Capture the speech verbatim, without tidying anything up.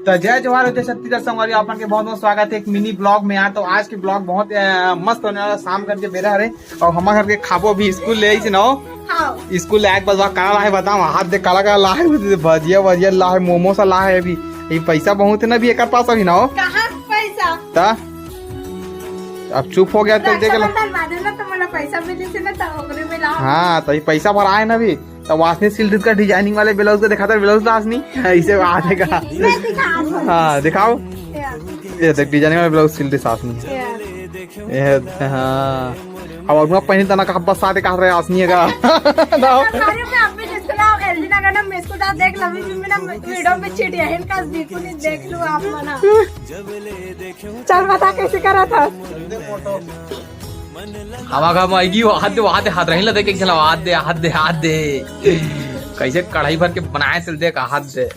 तो जय जोहार, जय छत्तीसगढ़ संगवारी, आप मन के बहुत बहुत स्वागत है एक मिनी ब्लॉग में यार। तो आज के ब्लॉग बहुत अ, मस्त होने वाला, शाम करके बेरा हरे और हमार घर के खाबो अभी स्कूल ले आई से ना हो। हाँ। स्कूल ले आए के बाद वहाँ का लाहे बताओ, हाथ दे काला काला लाहे, भजिया भजिया लाहे, मोमोसा लाहे अभी। ये पैसा बहुत है ना अभी एकर पास अभी ना हो। कहाँ पैसा? ता अब चुप हो गया तो देख ला। रक्षाबंधन बांधे ना तो मोला पैसा मिली से ना तो ओकरे में लाओ। हाँ, तो ये पैसा भर आए ना अभी। तो वासनी सिल्क का डिजाइनिंग वाले ब्लाउज को दिखाता है, ब्लाउज लासनी ऐसे आने का। मैं दिखा दूँ। हाँ, दिखाओ। या, ये देख, डिजाइनिंग वाले ब्लाउज सिल दे सासनी। या। ये हाँ। अब अरुणा पहनी तना का बस साथे कहा रहे आसनी है का। ना। अरे मैं अभी जिसको ना एलडी नगर ना मैं इसको ना देख लवी भी मेरा वीडियो में चिड़िया है इनका देखो नहीं देख लो आप मना। चल बता कैसे करा था। हवा का मायगी वो हाथ दे, वो हाथ दे, हाथ रही ला देख एक झला हाथ दे, हाथ दे, हाथ दे। कैसे कढ़ाई भर के बनाए सिल दे का हाथ दे।